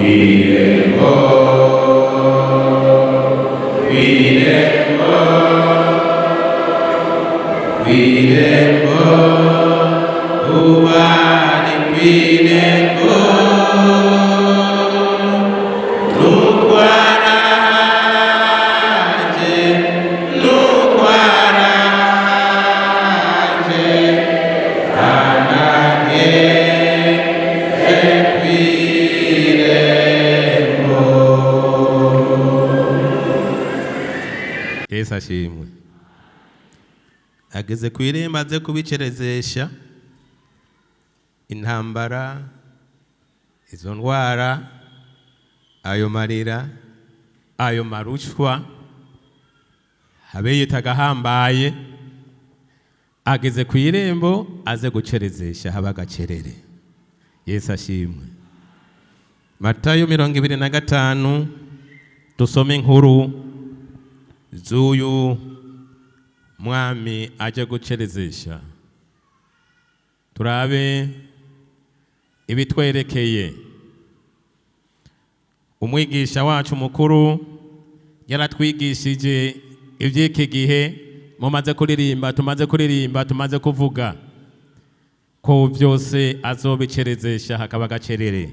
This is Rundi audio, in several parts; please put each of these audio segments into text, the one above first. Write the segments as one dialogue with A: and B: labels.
A: Kw'irembo, kw'irembo, kw'irembo, ubari kw'irembo, nukwaraje, nukwaraje, kanageze kw'irembo.
B: Yesu ashimwe. Ageze ku irembo aze kubicerezesha intambara, izo ndwara, ayo marira, ayo marushwa, abiyitaga ahambaye. Ageze ku irembo aze gucerezesha haba agacerere. Yesu ashimwe. Matayo 25, dusome inkuru z'uyu mwami aje gucerezesha, turabe ibitwerekeye. Umwigisha wacu mukuru yaratwigishije iby'iki gihe mumaze kuririmba, tumaze kuririmba, tumaze kuvuga ko byose azobicerezesha hakaba agacerere.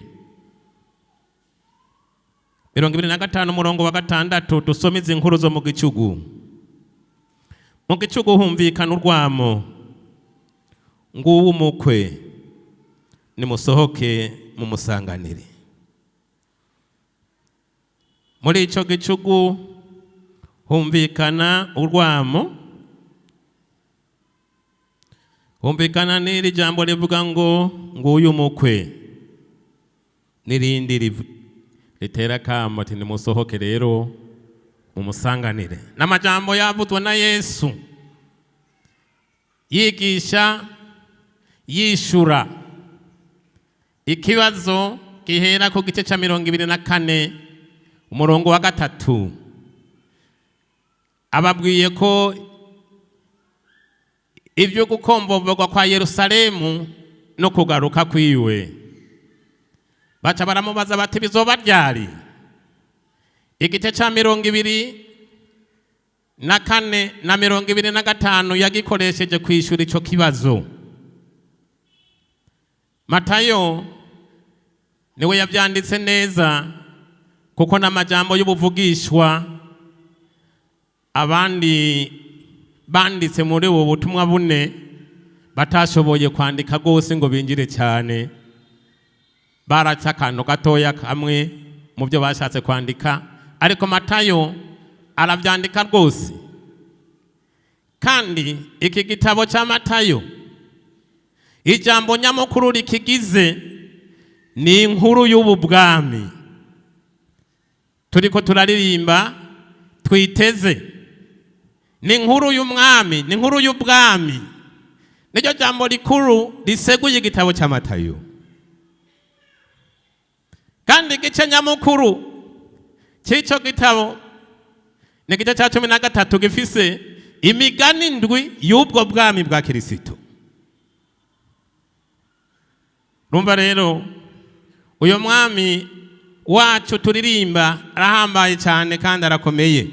B: 25 umurongo wa 6, dusome izi nkuru zo mu gicugu. Mu gicugu humvikana urwamo, nguwo umukwe, nimusohoke mumusanganire. Muri ico gicugu humvikana urwamo, humvikana n'iri jambo rivuga ngo nguyu umukwe, n'irindi ritera akamo ati nimusohoke rero mumusanganire. N'amajambo yavuzwe na Yesu yigisha, yishura ikibazo gihera ku gice ca 24 umurongo wa 3. Ababwiye ko ibyo gukomboborwa kwa Yerusalemu no kugaruka kwiwe. Baca baramubaza bati bizoba ryari? Igice ca 24 na 25 yagikoresheje kwishura ico kibazo. Matayo niwe yavyanditse neza, kuko n'amajambo y'ubuvugishwa abandi banditse muri ubu butumwa bune batashoboye kwandika rwose ngo binjire cyane, baraca akantu gatoya kamwe mu byo bashatse kwandika, ariko Matayo arabyandika rwose. Kandi iki gitabo cya Matayo, ijambo nyamukuru rikigize ni inkuru y'ubu bwami turiko turaririmba twiteze. Ni inkuru y'umwami, ni inkuru y'ubwami, niryo jambo rikuru riseguye igitabo cya Matayo. Kandi igice nyamukuru cy'icyo gitabo ni igice cya 13 gifise imigani ndwi y'ubwo bwami bwa Kirisito. Rumva rero uyu mwami wacu turirimba arahambaye cyane kandi arakomeye.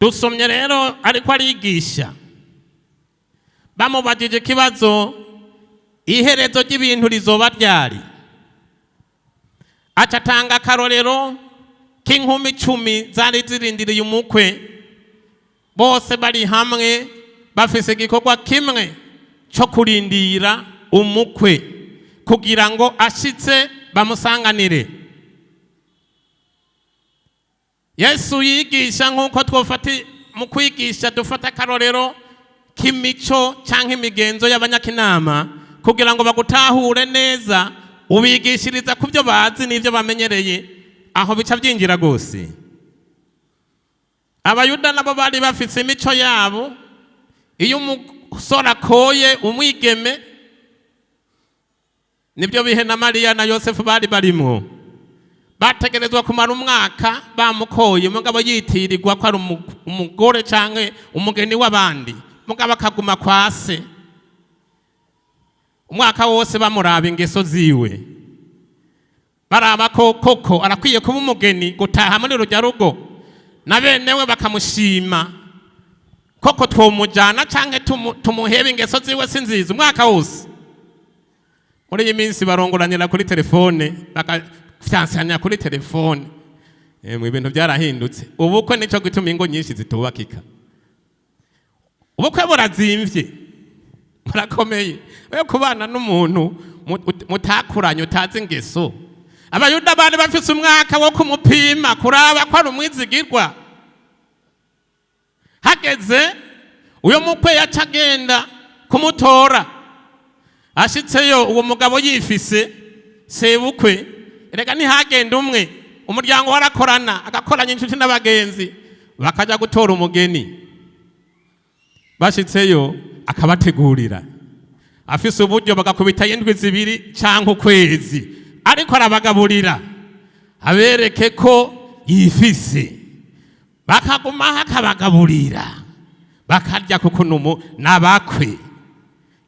B: Dusomye rero ariko arigisha, bamubajije ikibazo, iherezo ry'ibintu rizoba ryari? Aca atanga akarorero k'inkumi 10 zari zirindiriye umukwe, bose bari hamwe bafise igikorwa kimwe cyo kurindira umukwe kugira ngo ashitse bamusanganire. Yesu yigisha nk'uko twofata mu kwigisha, dufata akarorero k'imico cyangwa imigenzo y'abanyakinama kugira ngo bagutahure neza, ubigishiriza ku byo bazi n'ibyo bamenyereye, aho bica byinjira rwose. Abayuda nabo bari bafise imico yabo. Iyo umusore akoye umwigeme, nibyo bihe na Mariya na Yosefu bari barimwo, bategerezwa kumara umwaka bamukoye, umugabo yitirirwa ko ari umugore cyangwa umugeni w'abandi, mugabo akaguma kwa se umwaka wose bamuraba ingeso ziwe. Baraba ko koko arakwiye kuba umugeni gutaha muri rujya rugo, na benewe bakamushima. Koko twomujyana cyangwa tumuhebe, ingeso ziwe si nziza umwaka wose. Muri iyi minsi barongoranira kuri telefone, bakafyansanya kuri telefone. Mu ibintu byarahindutse. Ubukwe nicyo gituma ingo nyinshi zitubakika. Ubukwe burazimvye, burakomeye. We kubana n'umuntu mutakuranye, utazi ingeso. Abayuda bari bafise umwaka wo kumupima, kuraba ko ari umwizigirwa. Hageze uyo mukwe yaca agenda kumutora. Ashitseyo, uwo mugabo yifise sebukwe. Reka ntihagenda umwe, umuryango warakorana, agakoranya inshuti n'abagenzi, bakaja gutora umugeni. Bashitseyo akabategurira, afise uburyo bagakubita indwi 2 cyangwa ukwezi, ariko arabagaburira, abereke ko yifise. Bakagumaho akabagaburira, bakarya, kuko numu nabakwe.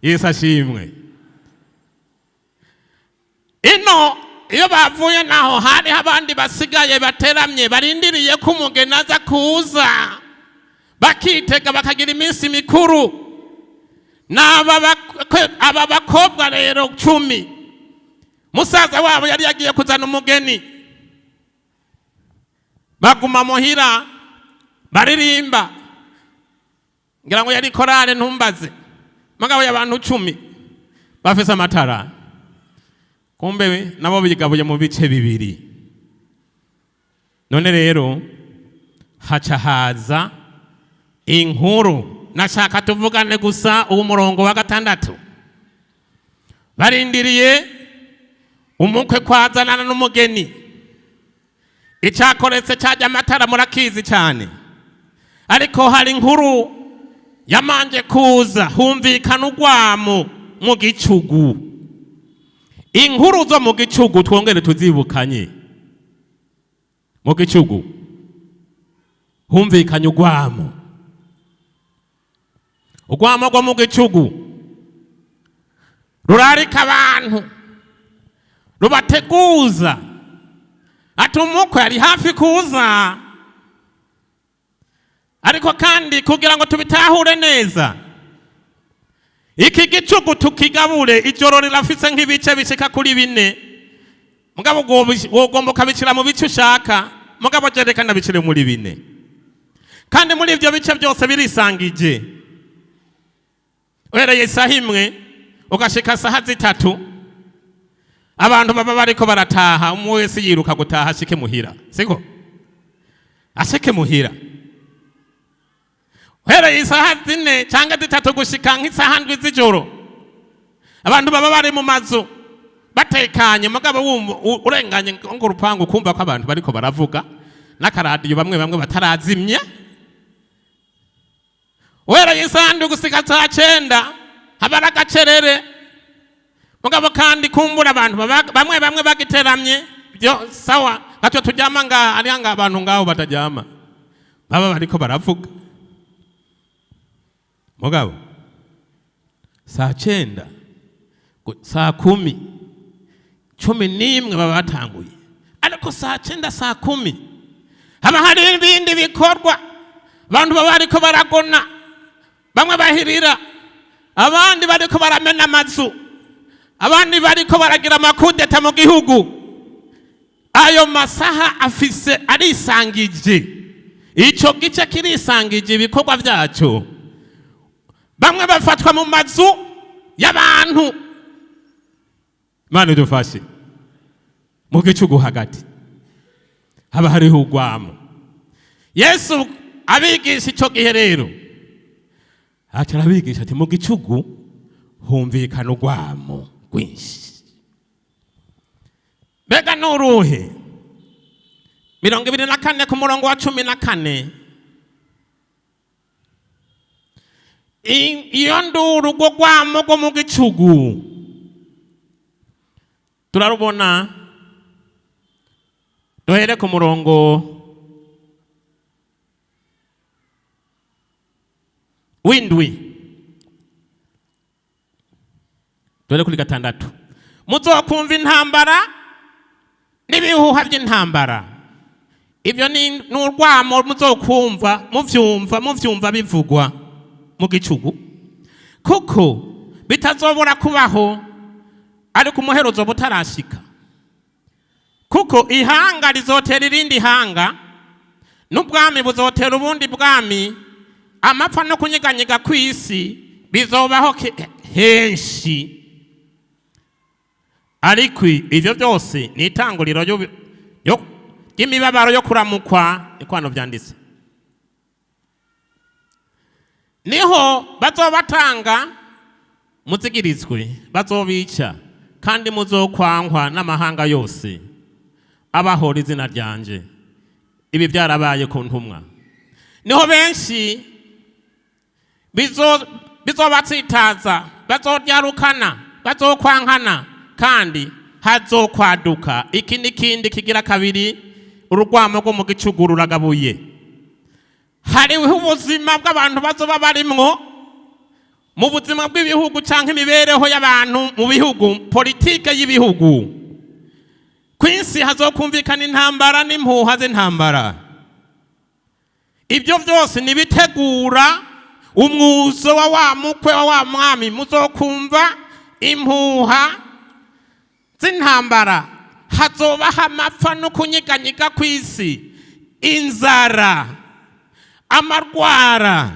B: Yesu ashimwe. Ino iyo bavuye naho, hariho abandi basigaye bateramye, barindiriye ko umugeni aza kuza, bakitega, bakagira iminsi mikuru. N'aba aba bakobwa rero 10, musaza wabo yari yagiye kuzana umugeni, baguma muhira baririmba. Ngira ngo yari korale, ntumbaze. Mugabo y'abantu 10 bafise amatara, kumbe nabo bigabuye mu bice bibiri. None rero haca haza inkuru. Nashaka tuvugane gusa uwo murongo wa 6. Barindiriye umukwe kwazanana n'umugeni. Icyakoretse cyajya amatara murakizi cyane, ariko hari inkuru yamanje kuza. Humvikana urwamo mu gicugu. Inkuru zo mu gicugu twongere tuzibukanye. Mu gicugu humvikanye urwamo, urwamo rwo mu gicugu rurarika abantu, rubateguza ati umukwe ari hafi kuza. Ariko kandi kugira ngo tubitahure neza, iki gicugu tukigabure. Ijoro rirafise nk'ibice bishika kuri bine, mugabo wogomba ukabicira mu bice ushaka. Mugabo jerekana bicire muri bine, kandi muri ivyo bice byose birisangije. Uhereye isaha 1 ugashika saha 3, abantu baba bariko barataha, umwe wese yiruka gutaha ashike muhira, siko? Ashike muhira. Uhereye isaha 4 cyangwa 3 gushika nk'isaha 7 z'ijoro, abantu baba bari mu mazu batekanye. Mugabo wumva urenganye ngo urupangu, ukumva ko abantu bariko baravuga n'akaradiyo, bamwe bamwe batarazimya. Uhereye isaha 7 gushika saa 9 haba ari agacerere. Mugabo kandi kumbura abantu bamwe bamwe bagiteramye. Byo sawa gatwe turyama ngaha, ari nga abantu ngaho bataryama, baba bariko baravuga. Mugabo saa 9, saa 10, 11 baba batanguye. Ariko saa 9, saa 10 haba hari ibindi bikorwa. Abantu baba bariko baragona, bamwe bahirira, abandi bariko baramena amazu, abandi bariko baragira amakudeta mu gihugu. Ayo masaha afise arisangije, ico gice kirisangije ibikorwa vyaco. Bamwe bafatwa mu mazu y'abantu. Imana idufashe. Mu gicugu hagati haba hariho urwamo. Yesu abigisha ico gihe rero, aca arabigisha ati mu gicugu humvikana urwamo rwinshi. Mbega n'uruhe? 24 ku murongo wa 14. Iyo nduru, urwo rwamo rwo mu gicugu turarubona. Duhere ku murongo w'7, duhere kuri 6. Muzokumva intambara. N'ibihuha by'intambara, ibyo ni urwamo muzokumva, muvyumva bivugwa mu gicugu, kuko bitazobura kubaho, ariko umuhero uzoba utarashika. Kuko ihanga rizotera irindi hanga, n'ubwami buzotera ubundi bwami. Amapfa no kunyiganyiga kw'isi bizobaho henshi, ariko ivyo byose ni itanguriro ry'imibabaro yo kuramukwa. Niko hano vyanditse. Niho bazobatanga muzigirizwe, bazobica, kandi muzokwankwa n'amahanga yose abahora izina ryanje. Ibi byarabaye ku ntumwa. Niho benshi bizobatsitaza, bazoryarukana, bazokwankana, kandi hazokwaduka iki n'ikindi kigira kabiri. Urwamo rwo mu gicugu ruragabuye. Hariho ubuzima bw'abantu bazoba barimwo mu buzima bw'ibihugu cyangwa imibereho y'abantu mu bihugu, politike y'ibihugu. Ku isi hazokumvikana intambara n'impuha z'intambara. Ibyo byose nibitegura umwuzo wa wa mukwe wa wa mwami. Muzokumva impuha z'intambara, hazobaho amapfa no kunyiganyiga kw'isi, inzara, amarwara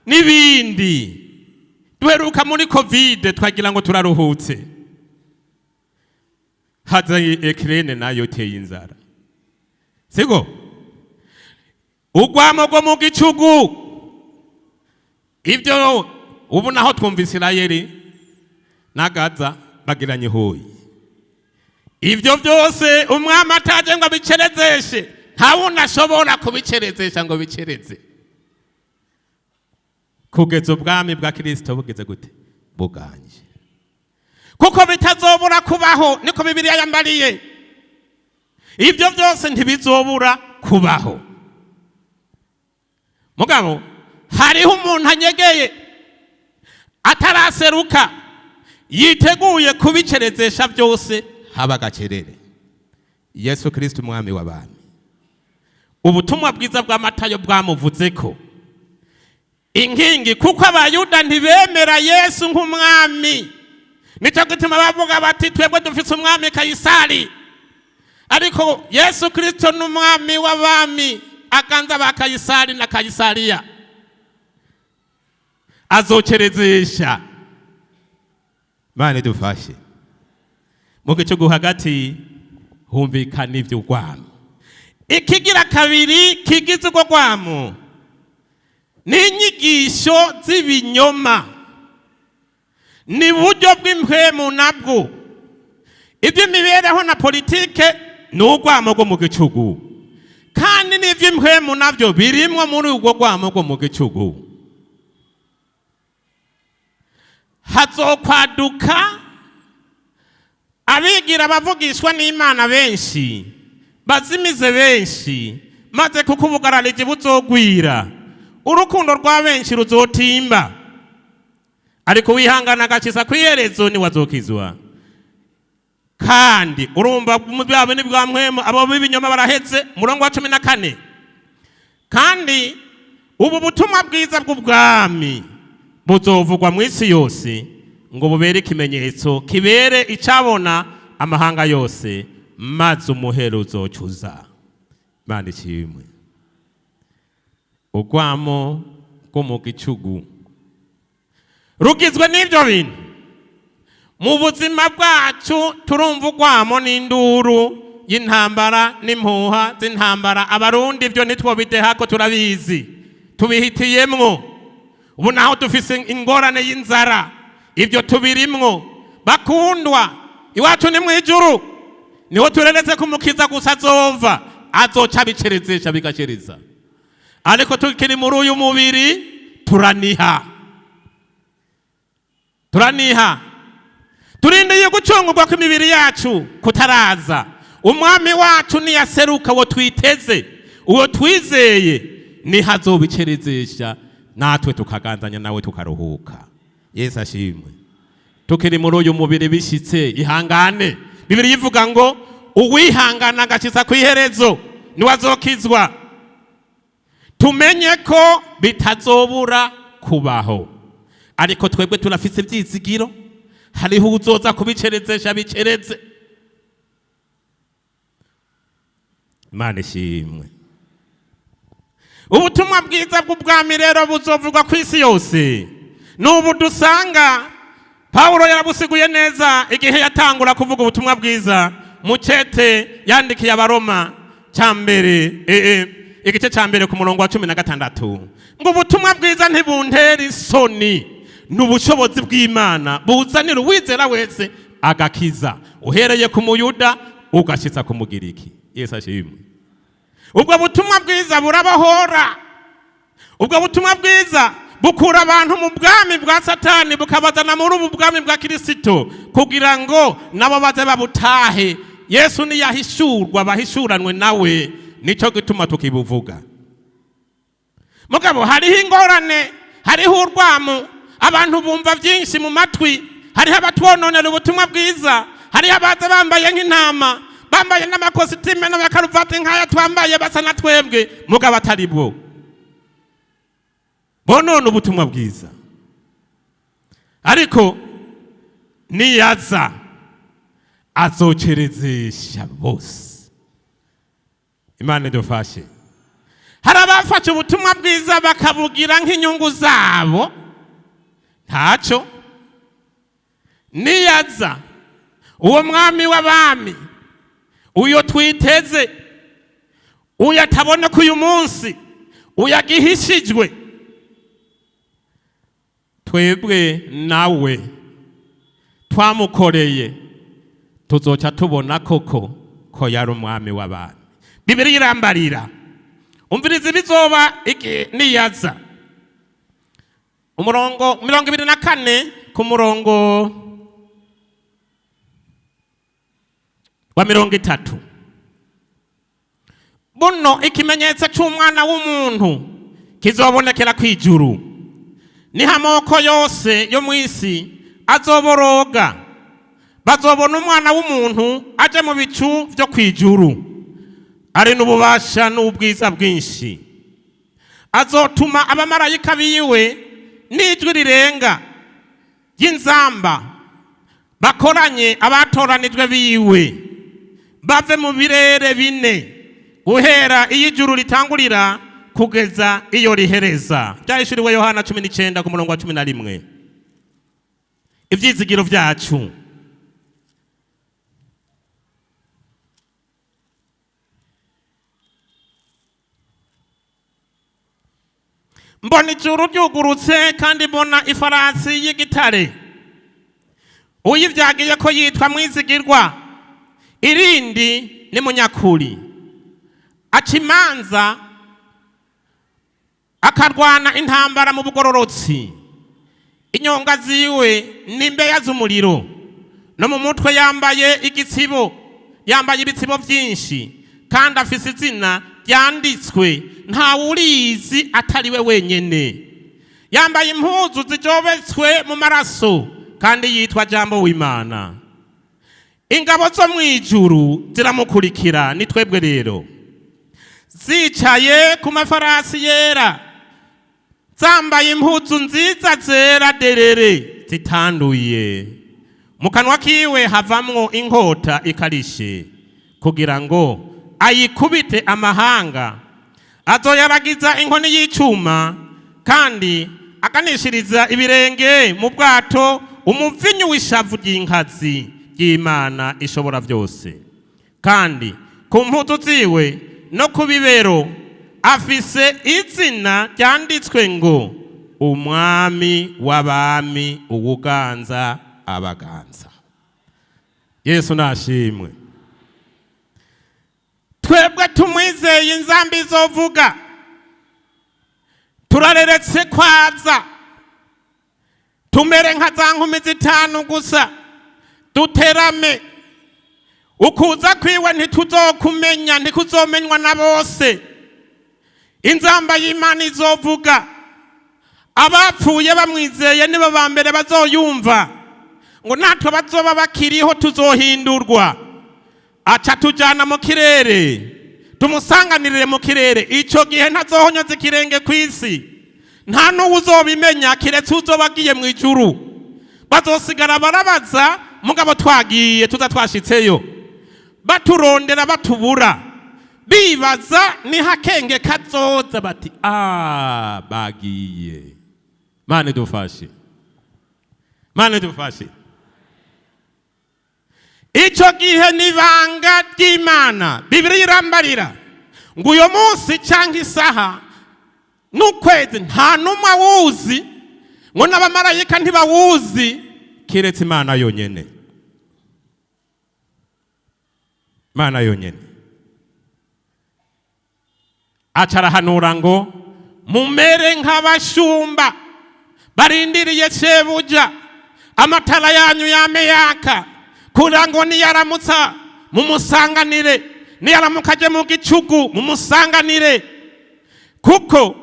B: n'ibindi. Duheruka muri COVID twagira ngo turaruhutse, haza Ukraine nayo iteye inzara. Siko urwamo rwo mu gicugu. Ibyo ubu naho twumva Isirayeli na Gaza bagiranye ihuye. Ibyo byose umwami ataje ngo abicerezeshe, nta wundi ashobora kubicerezesha ngo bicereze, kugeza ubwami bwa Kirisito bugeze gute? Buganje. Kuko bitazobura kubaho, niko Bibiliya yambariye. Ibyo byose ntibizobura kubaho. Mugabo hariho umuntu anyegeye ataraseruka, yiteguye kubicerezesha byose haba gacerere: Yesu Kristo, umwami w'abami. Ubutumwa bwiza bwa Matayo bwamuvuze ko inkingi, kuko Abayuda ntibemera Yesu nk'umwami. Nicyo gituma bavuga bati: "Twebwe dufise umwami Kayisari." Ariko Yesu Kristo ni umwami w'abami, aganza ba Kayisari na Kayisariya. Azocerezesha. Imana idufashe. Mu gicugu hagati humvikana ivy'urwamo. Ikigira kabiri kigize urwo rwamo ni inyigisho z'ibinyoma, ni buryo bw'impwemu nabwo. Iby'imibereho na politike ni urwamo rwo mu gicugu, kandi n'iby'impwemu nabyo birimwo muri urwo rwamo rwo mu gicugu. Hazokwaduka abigira abavugishwa n'Imana benshi, bazimize benshi. Maze kuko ubugarariji buzogwira, urukundo rwa benshi ruzotimba. Ariko wihangana agakiza kw'iherezo niwe azokizwa. Kandi urumva bwabo ni bwa mpwemu, abo b'ibinyoma barahetse. Umurongo wa 14: kandi ubu butumwa bwiza bw'ubwami buzovugwa mu isi yose ngo bubere ikimenyetso, kibere icabona amahanga yose, maze umuhero uzocuza. Imana ishimwe. Urwamo rwo mu gicugu rugizwe n'ibyo bintu. Mu buzima bwacu turumva urwamo n'induru y'intambara n'impuha z'intambara. Abarundi ibyo ntitwobideha ko turabizi, tubihitiyemwo. Ubu naho dufise ingorane y'inzara, ibyo tubirimwo. Bakundwa, iwacu ni mu ijuru, niho tureretse kumukiza gusa azova, azoca abicerezesha bigacereza. Ariko tukiri muri uyu mubiri turaniha, turaniha, turindiye gucungurwa kw'imibiri yacu kutaraza. Umwami wacu niyaseruka, uwo twiteze, uwo twizeye, niho azobicerezesha, natwe tukaganzanya nawe, tukaruhuka. Yesu ashimwe. Tukiri muri uyu mubiri bishitse, ihangane. Bibiliya ivuga ngo Uwihangana agashitsa ku iherezo niwe azokizwa. Tumenye ko bitazobura kubaho, ariko twebwe turafise ibyizigiro. Hariho uzoza kubicerezesha bicereze. Imana ishimwe. Ubutumwa bwiza bw'ubwami rero buzovugwa ku isi yose. N'ubu dusanga Pawulo yarabusiguye neza igihe yatangura kuvuga ubutumwa bwiza mu cete yandikiye Abaroma cya mbere, igice cya mbere ku murongo wa 16, ngo ubutumwa bwiza ntibuntera isoni, ni ubushobozi bw'Imana buzanira uwizera wese agakiza, uhereye ku Muyuda ugashyitsa ku Mugiriki. Yesu ashimwe. Ubwo butumwa bwiza burabohora. Ubwo butumwa bwiza bukura abantu mu bwami bwa Satani, bukabazana muri ubu bwami bwa Kirisito, kugira ngo nabo baze babutahe. Yesu niyahishurwa bahishuranwe nawe. Nicyo gituma tukibuvuga. Mugabo hariho ingorane, hariho urwamu, abantu bumva byinshi mu matwi. Hariho abatwononera ubutumwa bwiza, hariho abaza bambaye nk'intama, bambaye n'amakositime n'amakaruvati nk'aya twambaye, basa na twebwe, mugabo atari bwo, bonona ubutumwa bwiza. Ariko niyaza azocerezesha bose. Imana idufashe. Hari abafashe ubutumwa bwiza bakabugira nk'inyungu zabo. Ntacyo, niyaza uwo mwami w'abami, uyo twiteze, uyo ataboneka uyu munsi, uyo agihishijwe, twebwe nawe twamukoreye tuzoca tubona koko ko yari umwami w'abami. Bibiliya irambarira, umviriza ibizoba niyaza. Umurongo 24 ku murongo wa 30: "Buno ikimenyetso cy'Umwana w'umuntu kizobonekera ku ijuru, niho amoko yose yo mu isi azoboroga. Bazobona Umwana w'umuntu aje mu bicu byo ku ijuru, ari n'ububasha n'ubwiza bwinshi. Azotuma abamarayika biwe n'ijwi rirenga ry'inzamba, bakoranye abatoranijwe biwe bave mu birere bine, guhera iyo ijuru ritangurira kugeza iyo rihereza." Byahishuriwe Yohana 19 ku murongo wa 11. Ibyizigiro byacu. Mbona ijuru ryugurutse, kandi mbona ifarasi y'igitare. Uyivyagiye ko yitwa Mwizigirwa, irindi ni Munyakuri. Aca imanza, akarwana intambara mu bugororotsi. Inyonga ziwe ni imbeya z'umuriro, no mu mutwe yambaye igitsibo, yambaye ibitsibo byinshi, kandi afise izina ryanditswe ntawe urizi atari we wenyene. Yambaye impuzu zijobetswe mu maraso, kandi yitwa Jambo w'Imana. Ingabo zo mu ijuru ziramukurikira." Ni twebwe rero. "Zicaye ku mafarasi yera, zambaye impuzu nziza zera derere zitanduye. Mu kanwa kiwe havamwo inkota ikarishe, kugira ngo ayikubite amahanga. Azoyaragiza inkoni y'icuma, kandi aganishiriza ibirenge mu bwato umuvinyu w'ishavu ry'inkazi ry'Imana ishobora byose. Kandi ku mpuzu ziwe no ku bibero afise izina ryanditswe ngo: Umwami w'abami, uwuganza abaganza." Yesu nashimwe. Twebwe tumwizeye, inzamba izovuga, turareretse kwaza. Tumere nka za nkumi zitanu gusa, duterame. Ukuza kwiwe ntituzokumenya, ntikuzomenywa na bose. Inzamba y'Imana izovuga, abapfuye bamwizeye nibo ba mbere bazoyumva, ngo natwe bazoba bakiriho tuzohindurwa. Aca tujyana mu kirere, tumusanganirire mu kirere. Icyo gihe ntazohonyoza ikirenge ku isi, nta n'uwo uzobimenya kiretse uzoba agiye mu ijuru. Bazosigara barabaza, mugabo twagiye tuza twashitseyo, baturondera batubura, bibaza niho akenge kazoza, bati: "Ah, bagiye." Mane dufashe, Mane dufashe. Icyo gihe n'ibanga ry'Imana. Bibiliya irambarira ngo uyu munsi cyangwa isaha n'ukwezi nta n'umwe awuzi, ngo n'abamarayika ntibawuzi, keretse Imana yonyine, Imana yonyine. Aca arahanura ngo mumere nk'abashumba barindiriye shebuja, amatara yanyu yame yaka, kugira ngo niyaramutsa mumusanganire, niyaramuka aje mu gicugu mumusanganire, kuko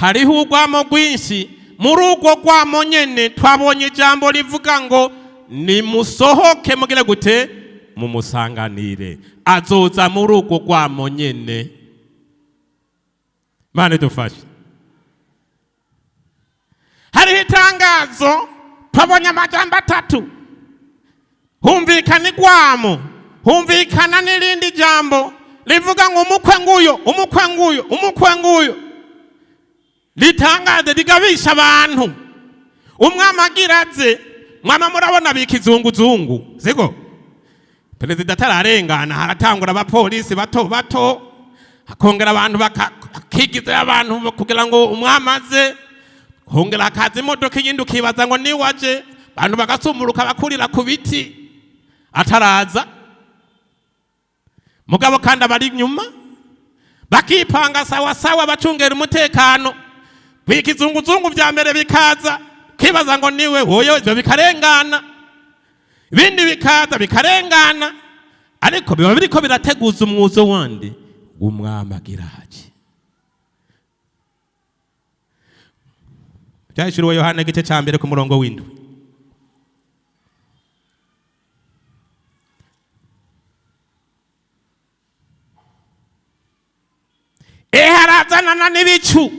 B: hariho urwamo rwinshi. Muri urwo rwamo nyene twabonye ijambo rivuga ngo nimusohoke mugire gute? Mumusanganire. Azoza muri urwo rwamo nyene. Imana idufashe. Hariho itangazo, twabonye amajambo atatu: humvikana igwamo, humvikana n'irindi jambo rivuga ngo umukwe nguyo, umukwe nguyo, umukwe nguyo, ritangaze rigabisha abantu. Umwami agira aze. Mwama murabona bikizunguzungu, siko? Perezida atararengana haratangura abapolisi bato bato, hakongera abantu bakigizayo abantu kugira ngo umwami aze, hongera hakaza imodoka iyindi, ukibaza ngo niwaje, abantu bagasumuruka bakurira ku biti ataraza. Mugabo kandi abari inyuma bakipanga sawa sawa, bacungera umutekano. Bikizunguzungu vya mbere bikaza, kibaza ngo niwe woyo, ivyo bikarengana, ibindi bikaza bikarengana, ariko biba biriko birateguza umwuzo wandi w'umwami agira haje. Byahishuriwe Yohana igice cya 1 ku murongo w'7. Ehe, arazanana n'ibicu,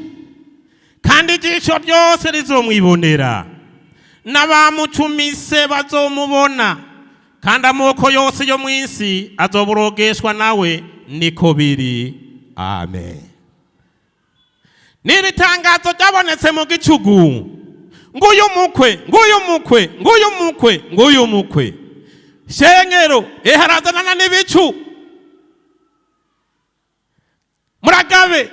B: kandi ijisho ryose rizomwibonera, n'abamucumise bazomubona, kandi amoko yose yo mu isi azoborogeshwa nawe. Niko biri, amen. N'iri tangazo ryabonetse mu gicugu: nguyu mukwe, nguyu mukwe, nguyu mukwe, nguyu mukwe. Shengero, ehe, arazanana n'ibicu, muragabe,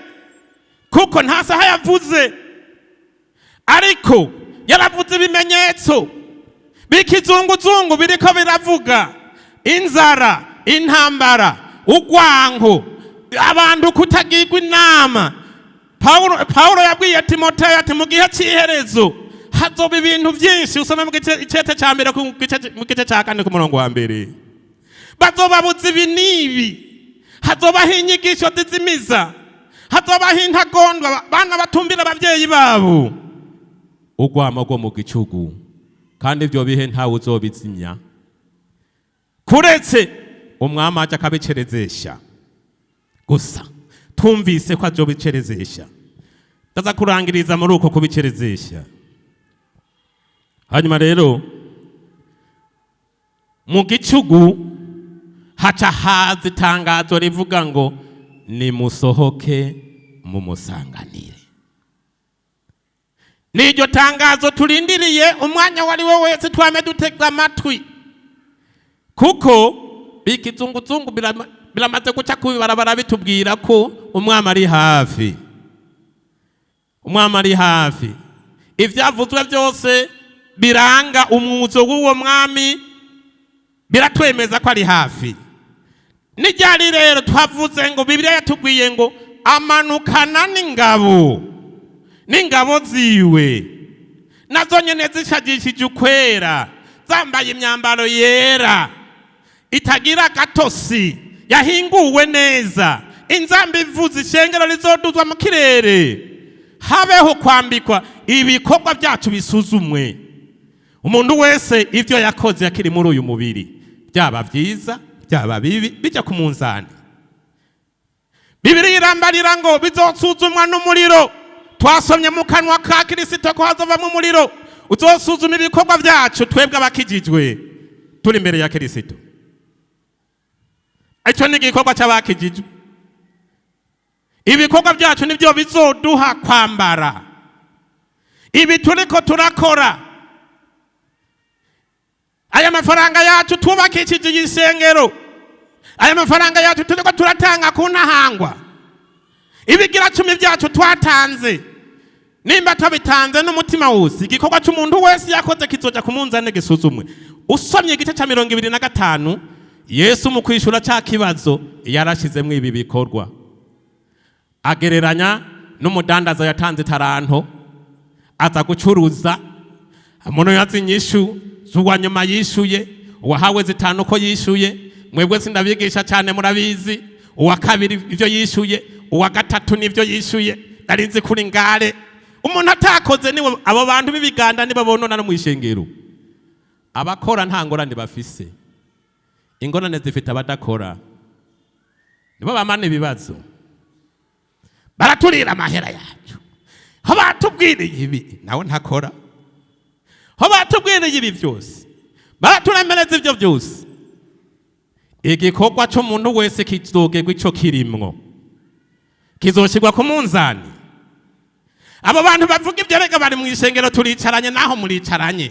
B: kuko nta saha yavuze, ariko yaravuze ibimenyetso bikizunguzungu biriko biravuga: inzara, intambara, urwango, abantu kutagirwa inama. Paulo yabwiye Timoteyo ati mu gihe cy'iherezo hazoba ibintu byinshi. Usome mu gice icete cya 1 mu gice cya 4 ku murongo wa 1. Bazobabuza ibi n'ibi, hazobaho inyigisho zizimiza, hazobaho intagondwa, bana batumvira ababyeyi babo, urwamo rwo mu gicugu. Kandi ibyo bihe ntawe uzobizimya kuretse umwami aje akabicerezesha gusa. Twumvise ko azobicerezesha. Ndaza kurangiriza muri uko kubicerezesha. Hanyuma rero mu gicugu haca haza itangazo rivuga ngo nimusohoke mumusanganire. N'iryo tangazo turindiriye umwanya wari we wese, twame dutega amatwi, kuko bikizunguzungu biramaze guca kubibarabara bitubwira ko umwami ari hafi, umwami ari hafi. Ivyavuzwe byose biranga umwuzo w'uwo mwami biratwemeza ko ari hafi. N'iryari rero twavuze ngo Bibiliya yatubwiye ngo amanukana n'ingabo, n'ingabo ziwe nazo nyene zishagishije ukwera, zambaye imyambaro yera itagira gatosi, yahinguwe neza. Inzamba ivuze, ishengero rizoduzwa mu kirere, habeho kwambikwa. Ibikorwa byacu bisuzumwe, umuntu wese ivyo yakoze akiri muri uyu mubiri, byaba byiza. Byaba bibi, bijya ku munzani. Bibiri irambarira ngo bizosuzumwa n'umuriro. Twasomye mu kanwa ka Kirisito ko hazovamo umuriro uzosuzuma ibikorwa byacu, twebwe abakijijwe turi imbere ya Kirisito. Icyo ni igikorwa cy'abakijijwe. Ibikorwa byacu nibyo bizoduha kwambara ibi turiko turakora. Aya mafaranga yacu twubakishije igisengero, aya mafaranga yacu turiko turatanga ku ntahangwa, ibigira cumi byacu twatanze, nimba tubitanze n'umutima wose, igikorwa cy'umuntu wese yakoze kizoja ku munzane gisuzumwe. Usomye igice cya 25, Yesu mu kwishura cya kibazo yarashizemo ibi bikorwa, agereranya n'umudandaza yatanze itaranto aza gucuruza. Umuntu yazi inyishu z'uwa nyuma yishuye, uwahawe zitanu ko yishuye. Mwebwe sindabigisha cyane, murabizi. Uwa kabiri ibyo yishuye, uwa gatatu n'ibyo yishuye. Nari nzi kuri ngare umuntu atakoze niwe. Abo bantu b'ibiganda nibo bonona no mu ishengero. Abakora nta ngorane bafise, ingorane zifite abadakora, nibo bamana ibibazo. Baraturira amahera yacu, ho batubwiriye ibi, nawe ntakora, ho batubwiriye ibi byose, baraturemereza ibyo byose. Igikorwa cy'umuntu wese kizogerwa ico kirimwo, kizoshyirwa ku munzani. Abo bantu bavuga ibyo rega bari mu ishengero, turicaranye naho muricaranye.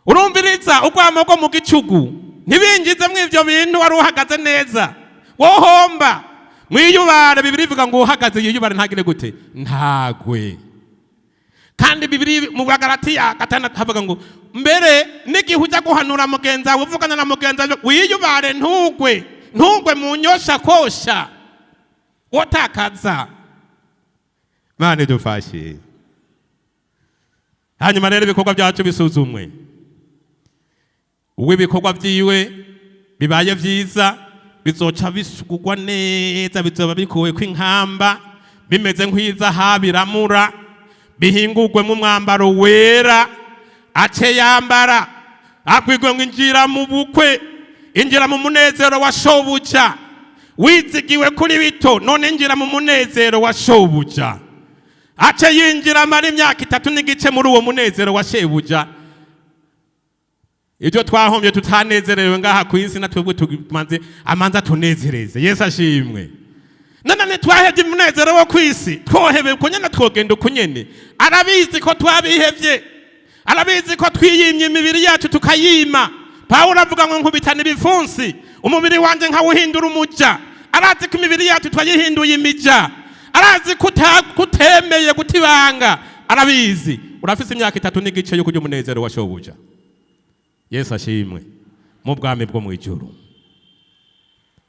B: Urumviriza urwamo rwo mu gicugu, ntibinjizemwo ivyo bintu. Wari uhagaze neza, wohomba mwiyubare. Bibiri ivuga ngo uhagaze yiyubare, ntagire gute? Ntagwe. Kandi Bibiri mu Bagalatiya 6 havuga ngo mbere n'igihe ujya guhanura mugenzi wawe, uvugana na mugenzi wawe, wiyubare ntugwe, ntugwe mu nyosha kosha wotakaza. Mana idufashe. Hanyuma rero ibikorwa byacu bisuzumwe. Uwo ibikorwa byiwe bibaye byiza, bizoca bisugurwa neza, bizoba bikuwe kw'inkamba, bimeze nk'izahabu iramura, bihingurwemo umwambaro wera, ace yambara, akwigwe ngo injira mu bukwe, injira mu munezero wa shobuja. Wizigiwe kuri bito, none injira mu munezero wa shobuja. Ace yinjira, amara imyaka 3 n'igice muri uwo munezero wa shebuja. Ibyo twahombye tutanezerewe ngaha ku isi, na twebwe tumanze amanza tunezereze. Yesu ashimwe. None ntitwahevye umunezero wo ku isi? Twohebe uko nyene, twogenda uko nyene. Arabizi ko twabihevye, arabizi ko twiyimye imibiri yacu tukayima. Pawulo avuga ngo nkubitana ibipfunsi, umubiri wanje nkawuhindura umuja. Arazi ko imibiri yacu twayihinduye imija, arazi ko kutemeye guta ibanga, arabizi. Urafise imyaka 3 n'igice yo kurya umunezero wa shobuja. Yesu ashimwe, mu bwami bwo mu ijuru.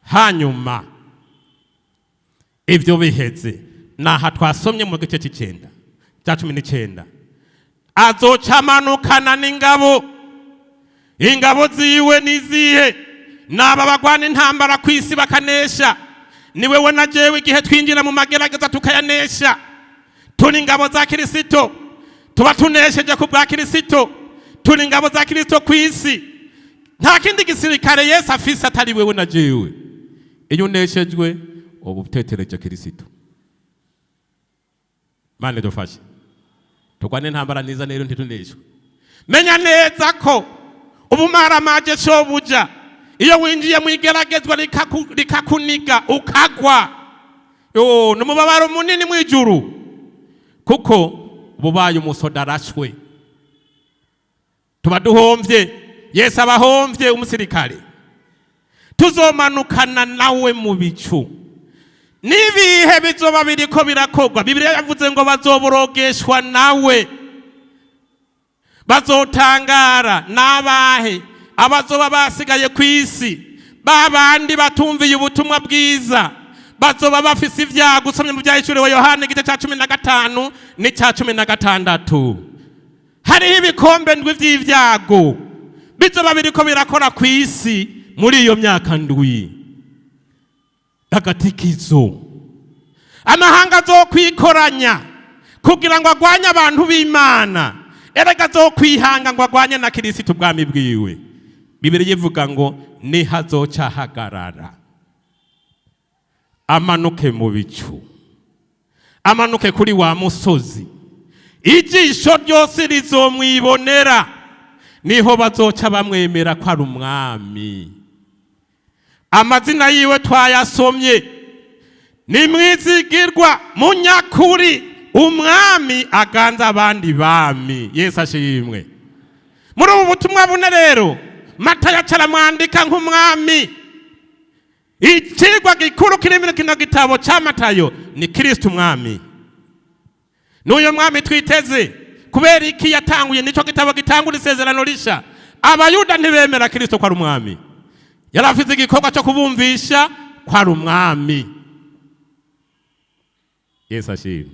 B: Hanyuma ibyo biheze, naha twasomye mu gice cy'icenda cya 19, azoca amanukana n'ingabo. Ingabo ziwe nizihe? Naba bagwana intambara ku isi bakanesha. Ni wewe na jewe, igihe twinjira mu magerageza tukayanesha. Turi ingabo za Kirisito, tuba tunesheje ku bwa Kirisito. Turi ingabo za Kirisito ku isi. Nta kindi gisirikare Yesu afise atari wewe na jewe. Iyo uneshejwe, uba utetereje Kirisito. Mana dufashe turwane intambara neza rero, ntituneshwe. Menya neza ko ubumaramaje shobuja. Iyo winjiye mu igeragezwa rikakuniga ukagwa, yo ni umubabaro munini mu ijuru, kuko bubaye umusoda arashwe. Tuba duhomvye, Yesu abahomvye umusirikare. Tuzomanukana nawe mu bicu n'ibihe bizoba biriko birakorwa. Bibiliya yavuze ngo bazoborogeshwa nawe, bazotangara. N'abahe? Abazoba basigaye ku isi, ba bandi batumviye ubutumwa bwiza, bazoba bafise ibyago. Usomye mu Byahishuriwe Yohana igice cya 15 n'icya 16, hariho ibikombe ndwi vy'ibyago bizoba biriko birakora ku isi muri iyo myaka ndwi y'agatikizo. Amahanga azokwikoranya kugira ngo agwanye abantu b'Imana. Erega azokwihanga ngo agwanye na Kirisito, ubwami bwiwe. Bibiliya ivuga ngo nihazoca ahagarara, amanuke mu bicu, amanuke kuri wa musozi, ijisho ryose rizomwibonera, niho bazoca bamwemera ko ari umwami. Amazina yiwe twayasomye: ni Mwizigirwa, Munyakuri, Umwami aganza abandi bami. Yesu ashimwe. Muri ubu butumwa bune rero, Matayo acaramwandika nk'umwami. Ikigwa gikuru kiri muri kino gitabo cya Matayo ni Kirisito umwami. N'uyu mwami twiteze. Kubera iki yatanguye? Nicyo gitabo gitangura isezerano risha. Abayuda ntibemera Kirisito ko ari umwami. Yari afite igikorwa cyo kubumvisha ko ari umwami. Yesu ashimwe.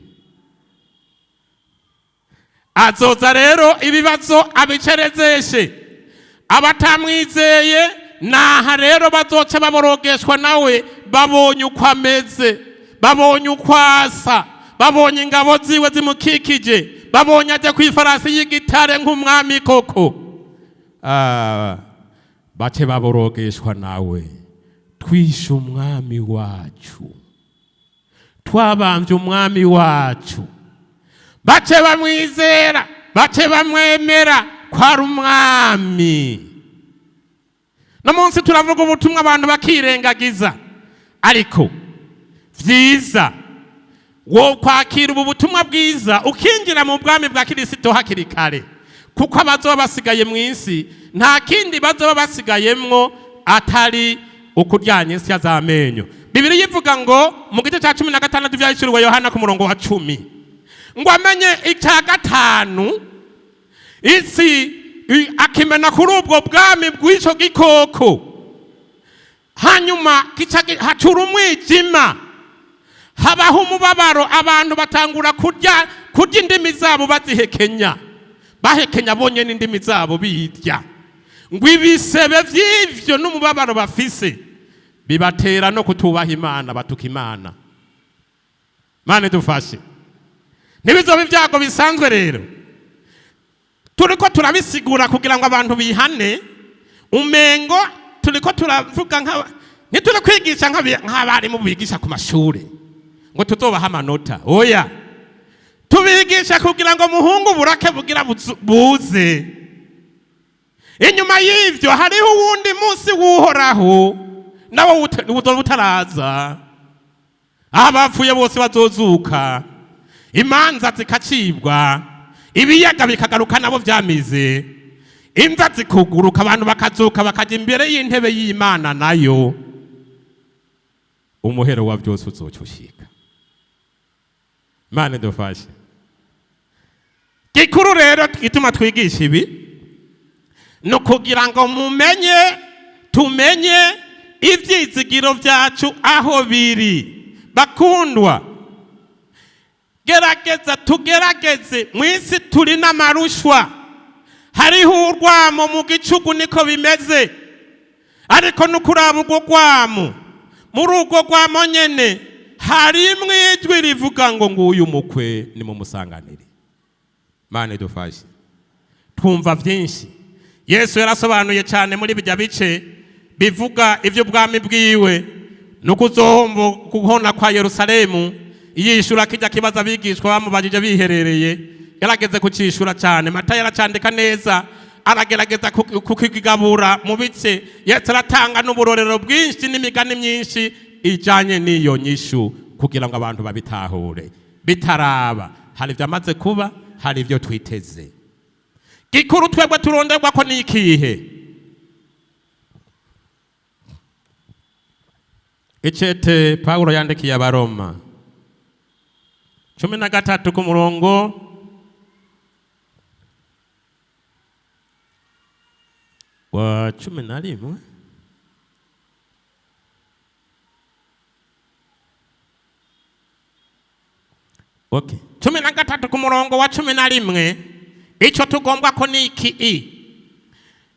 B: Azoza rero ibibazo abicerezeshe abatamwizeye. Naha rero bazoca baborogeshwa nawe, babonye uko ameze, babonye uko asa, babonye ingabo ziwe zimukikije, babonye ajya ku ifarasi y'igitare nk'umwami koko. Bace baborogeshwa nawe: "Twishe umwami wacu, twabambye umwami wacu." Bace bamwizera, bace bamwemera ko ari umwami. No munsi turavuga ubutumwa abantu bakirengagiza, ariko vyiza wo kwakira ubu butumwa bwiza ukinjira mu bwami bwa Kirisito hakiri kare, kuko abazoba basigaye mu isi nta kindi bazoba basigayemwo atari ukuryanya insya z'amenyo. Bibiliya ivuga ngo mu gice cya 16 byahishuriwe Yohana, ku murongo wa 10, ngo amenye icya gatanu isi akimena kuri ubwo bwami bw'icyo gikoko, hanyuma hacura umwijima, habaho umubabaro, abantu batangura kurya indimi zabo bazihekenya, bahekenya bonyine indimi zabo birya, ngo ibisebe vy'ivyo n'umubabaro bafise bibatera no kutubaha Imana, batuka Imana. Mana idufashe. Ntibizoba ibyago bisanzwe. Rero turiko turabisigura kugira ngo abantu bihane. Umengo turiko turavuga nka ntituri kwigisha nk'abarimu bigisha ku mashuri ngo tuzobaha amanota. Oya, tubigisha kugira ngo muhungu burake bugira buze. Inyuma y'ivyo hariho uwundi munsi w'Uhoraho, nawo uzoba utaraza, aho abapfuye bose bazozuka, imanza zikacibwa, ibiyaga bikagaruka nabo vyamize, imva zikuguruka, abantu bakazuka bakajya imbere y'intebe y'Imana. Nayo umuhero wa byose uzoca ushika. Imana idufashe. Gikuru rero gituma twigisha ibi ni ukugira ngo mumenye, tumenye ibyizigiro byacu aho biri. Bakundwa, gerageza, tugerageze. Mu isi turi n'amarushwa, hariho urwamo mu gicugu, niko bimeze. Ariko nukuraba urwo rwamo, muri urwo rwamo nyene harimwo ijwi rivuga ngo: "Nguyu umukwe, nimumusanganire." Mana idufashe. Twumva byinshi. Yesu yarasobanuye cyane muri bijya bice bivuga iby'ubwami bwiwe no kuzohombo kuhona kwa Yerusalemu. Yishura kijya kibazo abigishwa bamubajije biherereye, yarageze kucishura cyane. Matayo yaracandika neza, aragerageza kukigabura mu bice. Yesu aratanga n'uburorero bwinshi n'imigani myinshi ijanye n'iyo nyishu kugira ngo abantu babitahure. Bitaraba, hari ibyamaze kuba, hari ibyo twiteze. Gikuru twebwe turonderwa ko ni ikihe? Icete Pawulo yandikiye Abaroma, 13, ku murongo wa 11. Okay. 13 ku murongo wa 11. Icyo tugombwa ko ni iki?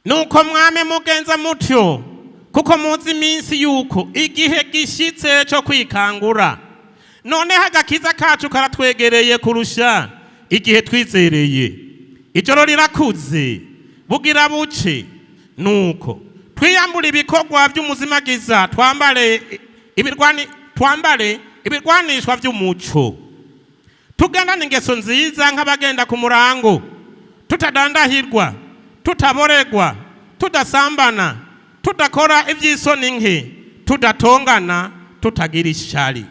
B: Nuko mwame mugenza mutyo, kuko muzi iminsi yuko igihe gishitse cyo kwikangura. Noneho agakiza kacu karatwegereye kurusha igihe twizereye. Ijoro rirakuze, bugira buce. Nuko twiyambure ibikorwa by'umuzimagiza, twambare ibirwanishwa by'umuco, tugendane ingeso nziza nk'abagenda ku murango, tutadandahirwa, tutaboregwa, tudasambana, tudakora iby'isoni nke, tudatongana, tutagira ishari.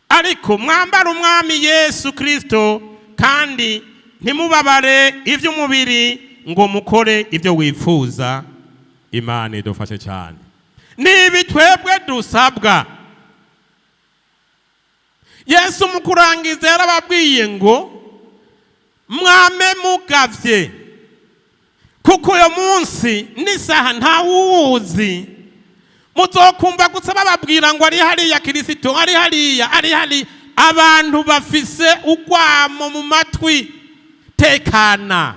B: Ariko mwambare Umwami Yesu Kirisito, kandi ntimubabare iby'umubiri ngo mukore ibyo wifuza. Imana idufashe cyane. Nibi twebwe dusabwa. Yesu mu kurangiza yarababwiye ngo mwame mugavye, kuko uyo munsi n'isaha ntawuwuzi. Muzokumva gusa bababwira ngo ari hariya Kirisito, ari hariya, ari hariya. Abantu bafise urwamo mu matwi. Tekana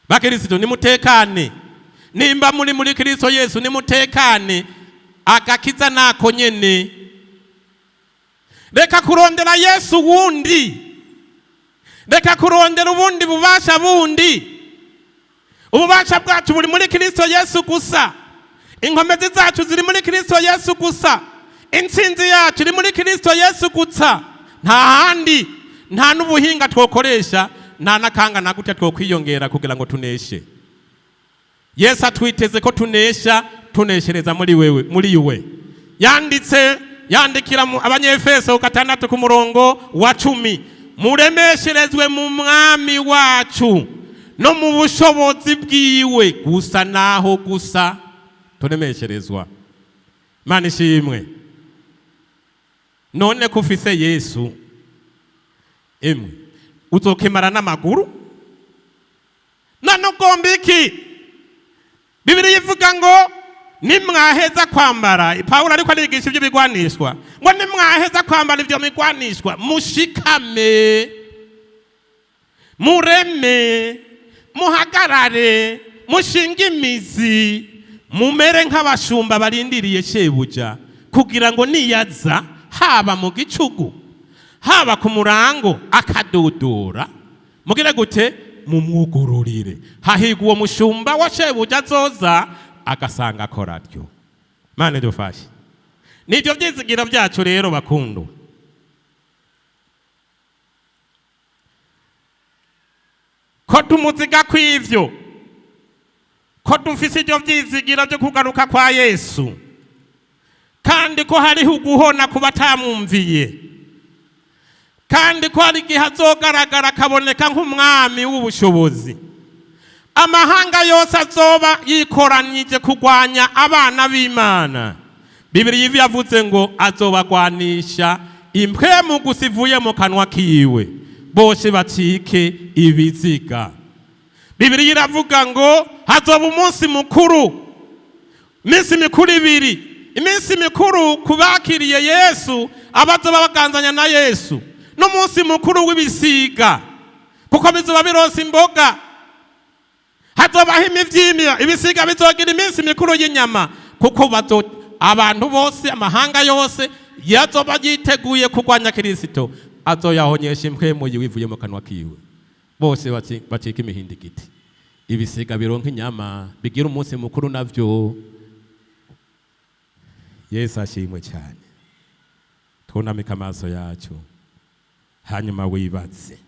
B: bakirisito, nimutekane. Nimba muri muri Kirisito Yesu, nimutekane. Agakiza nako nyene. Reka kurondera Yesu wundi, reka kurondera ubundi bubasha bundi. Ububasha bwacu buri muri Kirisito Yesu gusa. Inkomezi zacu ziri muri Kirisito Yesu gusa. Intsinzi yacu iri muri Kirisito Yesu gusa, nta handi. Nta n'ubuhinga twokoresha, nta n'akanga na gutya twokwiyongera kugira ngo tuneshe. Yesu atwiteze ko tunesha, tuneshereza muri wewe, muri iwe. Yanditse yandikira Abanyefeso 6 ku murongo wa 10: muremesherezwe mu Mwami wacu no mu bushobozi bwiwe gusa. Naho gusa turemesherezwa. Imana ishimwe. None ko ufise Yesu, emwe uzokemara n'amaguru. None ugomba iki? Bibiliya ivuga ngo nimwaheza kwambara, Pawulo ariko arigisha ibyo bigwanishwa, ngo nimwaheza kwambara ibyo migwanishwa, mushikame, mureme, muhagarare, mushinge imizi, mumere nk'abashumba barindiriye shebuja, kugira ngo niyaza, haba mu gicugu, haba ku murango, akadudura, mugire gute? Mumwugururire. Hahigwa uwo mushumba wa shebuja azoza agasanga akora atyo. Mane dufashe. Nibyo byizigiro byacu rero bakundwa. Ko tumuziga kw'ivyo, ko dufise ibyo byizigiro byo kugaruka kwa Yesu, kandi ko hariho uguhona ku batamwumviye, kandi ko hari igihe azogaragara akaboneka nk'umwami w'ubushobozi, amahanga yose azoba yikoranyije kurwanya abana b'Imana. Bibiliya yavuze ngo azobagwanisha impwemu gusa ivuye mu kanwa kiwe, bose bacike ibiziga. Bibiliya iravuga ngo hazoba umunsi mukuru, iminsi mikuru ibiri, iminsi mikuru ku bakiriye Yesu, abazoba baganzanya na Yesu, n'umunsi mukuru w'ibisiga, kuko bizoba bironse imboga. Hazobaho imivyimya, ibisiga bizogira iminsi mikuru y'inyama, kuko abantu bose, amahanga yose yazoba yiteguye kurwanya Kirisito, azoyahonyesha impwemu yiwe ivuye mu kanwa kiwe, bose bacika imihindigiti. Ibisiga bironka inyama, bigira umunsi mukuru navyo. Yesu ashimwe cyane. Twunamike amaso yacu, hanyuma wibaze,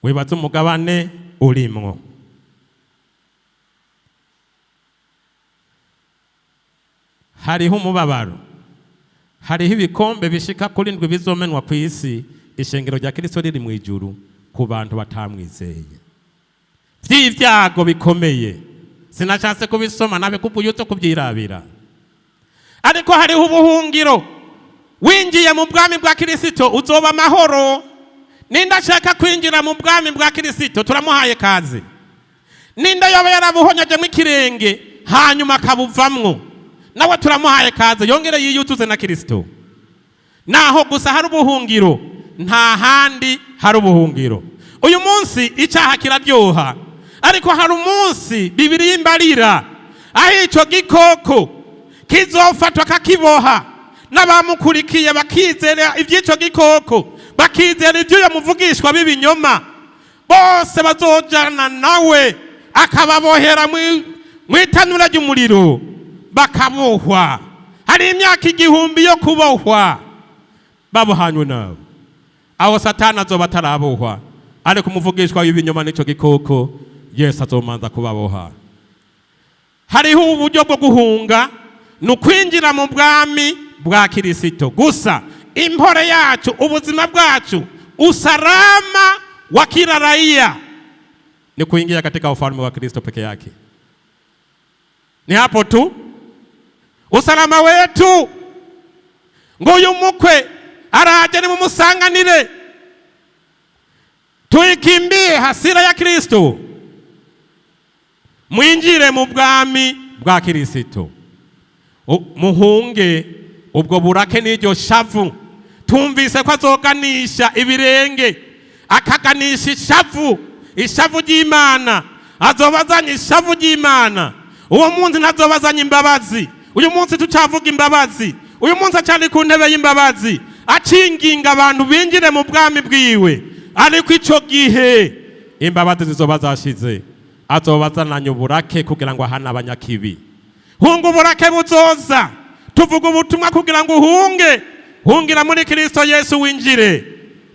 B: wibaze umugabane urimwo. Hariho umubabaro, hariho ibikombe bishika kuri 7 bizomenwa ku isi, ishengero rya Kristo riri mu ijuru, ku bantu batamwizeye, vy'ibyago bikomeye. Sinashatse kubisoma nabe kubuyutse kubyirabira, ariko hariho ubuhungiro. Winjiye mu bwami bwa Kirisito uzoba amahoro. Ninda ashaka kwinjira mu bwami bwa Kirisito turamuhaye kazi. Ninda yoba yarabuhonyajemo ikirenge hanyuma akabuvamwo, nawe turamuhaye kaze, yongere yiyutuze na Kirisito. Naho gusa hari ubuhungiro, nta handi hari ubuhungiro. Uyu munsi icyaha kiraryoha, ariko hari umunsi Bibiliya imbarira aho ico gikoko kizofatwa kakiboha, n'abamukurikiye bakizera iby'ico gikoko, bakizera iby'uyo muvugishwa b'ibinyoma, bose bazojana nawe Akababohera mu itanura ry'umuriro, bakabohwa. Hari imyaka 1000 yo kubohwa, babohanywe nabo. Aho Satani azoba atarabohwa, ariko umuvugishwa w'ibinyoma n'icyo gikoko, Yesu azomanza kubaboha. Hariho uburyo bwo guhunga, ni ukwinjira mu bwami bwa Kirisito gusa. Impore yacu, ubuzima bwacu, usalama wa kila raia ni kuingia katika ufalme wa Kristo peke yake. Ni hapo tu usalama wetu. Ngo uyu mukwe araje, nimumusanganire, tuikimbie hasira ya Kristo, mwinjire mu bwami bwa Kirisito. Muhunge ubwo burake n'iryo shavu. Tumvise ko azoganisha ibirenge, akaganisha ishavu, ishavu ry'Imana. Azoba azanye ishavu ry'Imana uwo munsi, ntazoba azanye imbabazi. Uyu munsi tucavuga imbabazi, uyu munsi acari ku ntebe y'imbabazi, acinginga abantu binjire mu bwami bwiwe. Ariko ico gihe imbabazi zizoba zashize, azoba azananye uburake kugira ngo ahane abanyakibi. Hunga uburake buzoza. Tuvuga ubutumwa kugira ngo uhunge. Hungira muri Kristo Yesu, winjire.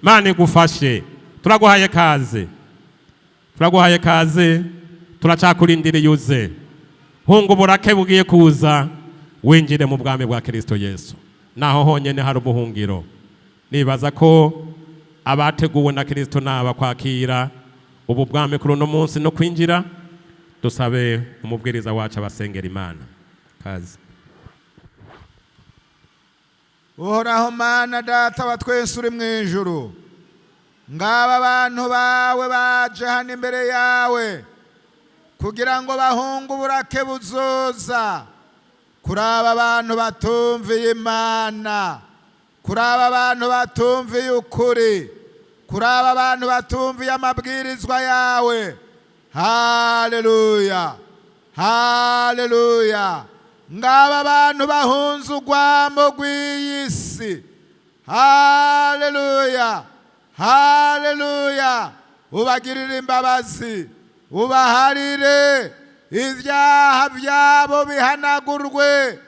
B: Mana igufashe. Turaguhaye kaze, turaguhaye kaze, turacakurindiriye uze. Hunga uburake bugiye kuza, winjire mu bwami bwa Kristo Yesu. Naho honyine hari ubuhungiro. Nibaza ko abateguwe na Kristo naba kwakira ubu bwami kuri uno munsi no kwinjira. Dusabe umubwiriza wacu abasengera Imana. Kaze.
C: Uhoraho Mana Data wa twese uri mu ijuru, ngaba abantu bawe baje hano imbere yawe kugira ngo bahunge uburake buzoza kuri aba bantu batumviye Imana, kuri aba bantu batumviye ukuri, kuri aba bantu batumviye amabwirizwa yawe. Haleluya, haleluya! Ngaba abantu bahunze urwamo rw'iyi si. Haleluya, haleluya! Ubagirire imbabazi, ubaharire ibyaha byabo, bihanagurwe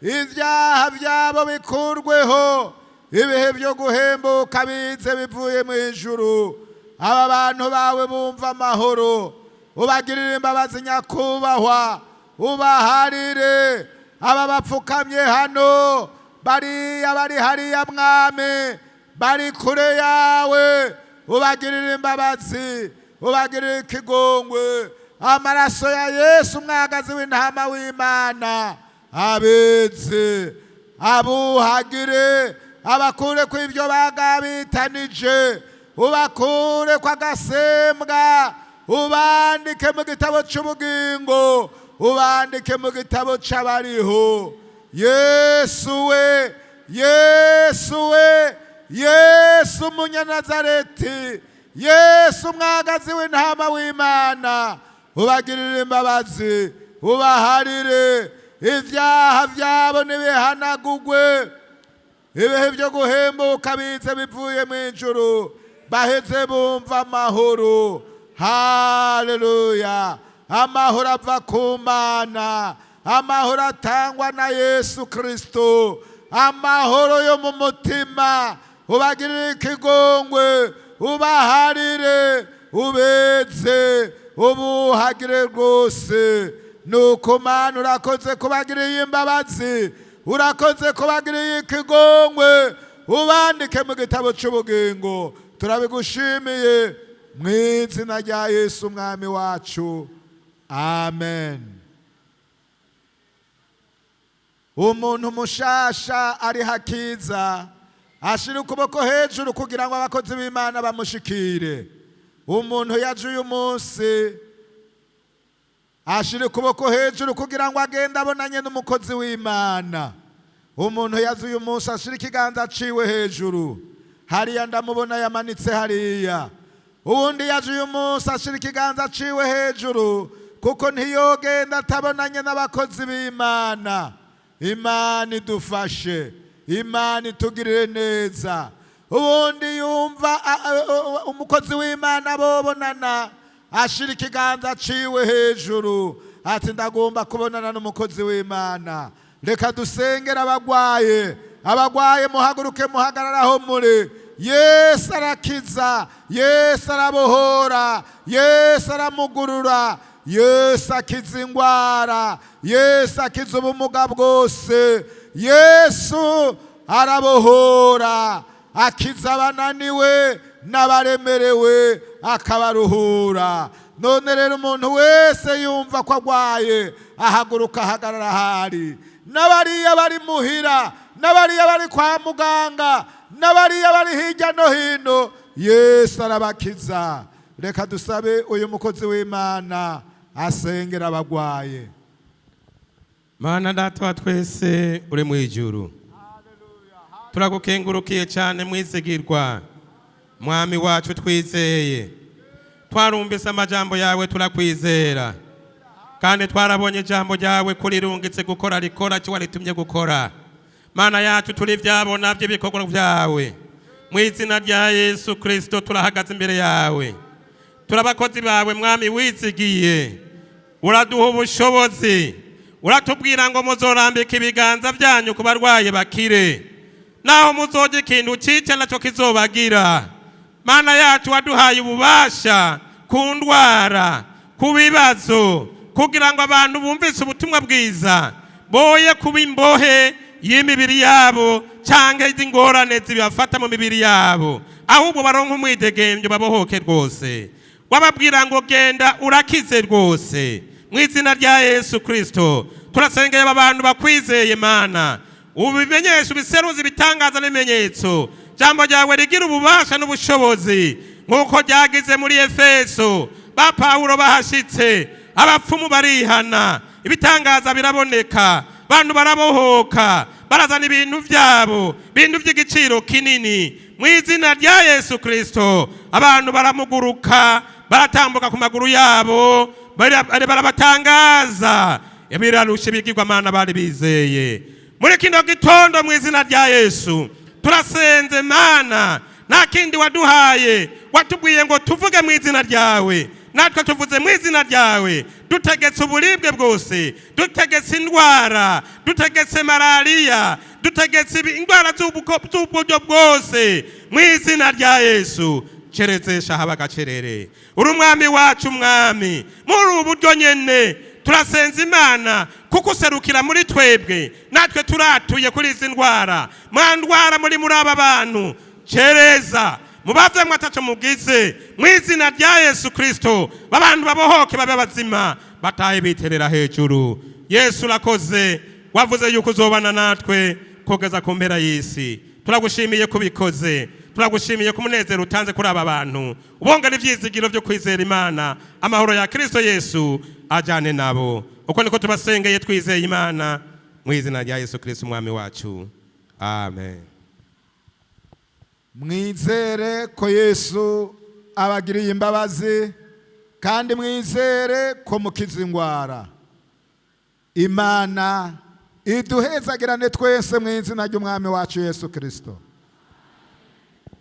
C: ibyaha byabo, bikurweho. Ibihe byo guhembuka bize bivuye mu ijuru, aba bantu bawe bumva amahoro. Ubagirire imbabazi, nyakubahwa, ubaharire. Aba bapfukamye hano, bariya bari hariya, Mwami, bari kure yawe, ubagirire imbabazi, ubagirire ikigongwe. Amaraso ya Yesu umwagazi w'intama w'Imana abeze, abuhagire, abakure ku ibyo bagabitanije, ubakure kwa gasembwa, ubandike mu gitabo cy'ubugingo, ubandike mu gitabo cy'abariho. Yesu we, Yesu we, Yesu Umunyanazareti, Yesu umwagazi w'intama w'Imana, ubagirire imbabazi, ubaharire ibyaha byabo ntibihanagugwe. Ibihe byo guhembuka bize bivuye mu ijuru, baheze bumva amahoro. Haleluya! Amahoro ava ku Mana, amahoro atangwa na Yesu Kristo, amahoro yo mu mutima. Ubagirire ikigongwe, ubaharire, ubeze, ubuhagire rwose. Nuko Mana, urakoze kubagiriye imbabazi, urakoze kubagiriye ikigongwe. Ubandike mu gitabo cy'ubugingo. Turabigushimiye mu izina rya Yesu Umwami wacu, amen. Umuntu mushasha ari hakiza ashira ukuboko hejuru kugira ngo abakozi b'Imana bamushikire. Umuntu yaje uyu munsi ashira ukuboko hejuru kugira ngo agende abonanye n'umukozi w'Imana. Umuntu yaje uyu munsi ashira ikiganza aciwe hejuru. Hariya ndamubona yamanitse hariya. Uwundi yaje uyu munsi ashira ikiganza aciwe hejuru, kuko ntiyogenda atabonanye n'abakozi b'Imana. Imana idufashe, Imana itugirire neza. Ubundi yumva umukozi w'Imana bobonana. Ashira ikiganza ciwe hejuru, ati: "Ndagomba kubonana n'umukozi w'Imana." Reka dusengere abagwaye. Abagwaye muhaguruke, muhagarara aho muri. Yesu arakiza, Yesu arabohora, Yesu aramugurura, Yesu akiza ingwara, Yesu akiza ubumuga bwose, Yesu arabohora, akiza abananiwe n'abaremerewe, akabaruhura. None rero umuntu wese yumva ko agwaye ahaguruka, ahagarara ahari, n'abariya bari muhira, n'abariya bari kwa muganga, n'abariya bari hirya no hino, Yesu arabakiza. Reka dusabe uyu mukozi w'Imana asengera abagwaye.
B: Mana Data wa twese uri mu ijuru, turagukengurukiye cyane, mwizigirwa Mwami wacu twizeye. Twarumvise amajambo yawe, turakwizera, kandi twarabonye ijambo ryawe kurirungitse gukora, rikora cyo waritumye gukora. Mana yacu, turi byabona by'ibikorwa byawe. Mu izina rya Yesu Kirisito turahagaze imbere yawe, turi abakozi bawe, Mwami wizigiye. Uraduha ubushobozi, uratubwira ngo muzorambika ibiganza byanyu ku barwayi bakire, naho muzojya ikintu cica nacyo kizobagira. Mana yacu, waduhaye ububasha ku ndwara, ku bibazo, kugira ngo abantu bumvise ubutumwa bwiza boye kuba imbohe y'imibiri yabo cyangwa iz'ingorane zibafata mu mibiri yabo, ahubwo baronke umwidegembyo, babohoke rwose. Wababwira ngo: "Genda, urakize rwose." Mu izina rya Yesu Kirisito turasengeye aba bantu bakwizeye. Mana, ubimenyeshe, ubiseruze ibitangaza n'ibimenyetso. Jambo ryawe rigira ububasha n'ubushobozi nk'uko ryagize muri Efeso. Ba Pawulo bahashitse, abapfumu barihana, ibitangaza biraboneka, bantu barabohoka, barazana ibintu byabo, ibintu by'igiciro kinini. Mu izina rya Yesu Kirisito abantu baramuguruka, baratambuka ku maguru yabo, barabatangaza, birarusha ibigirwamana bari bizeye. Muri kino gitondo, mu izina rya Yesu turasenze. Mana, nta kindi waduhaye, watubwiye ngo tuvuge mu izina ryawe, natwe tuvuze mu izina ryawe. Dutegetse uburibwe bwose, dutegetse indwara, dutegetse malariya, dutegetse indwara z'uburyo bwose, mu izina rya Yesu cerezesha haba gacerere. Uri Umwami wacu, Umwami. Muri ubu buryo nyene turasenza Imana, kuko userukira muri twebwe, natwe turatuye kuri izi ndwara. Mwa ndwara muri aba bantu, cereza, mubavemwo ataco mugize. Mu izina rya Yesu Kristo babantu babohoke, babe bazima, batahe biterera hejuru. Yesu, urakoze. Wavuze yuko uzobana natwe kugeza ku mpera y'isi. Turagushimiye kubikoze, turagushimiye ku munezero utanze kuri aba bantu, ubongera ivyizigiro vyo kwizera Imana. Amahoro ya Kristo Yesu ajane nabo. Uko niko tubasengeye twizeye Imana, mu izina rya Yesu Kristo Umwami wacu, amen.
C: Mwizere ko Yesu abagiriye imbabazi, kandi mwizere ko mukiza indwara. Imana iduhezagirane twese mu izina ry'Umwami wacu Yesu Kirisito.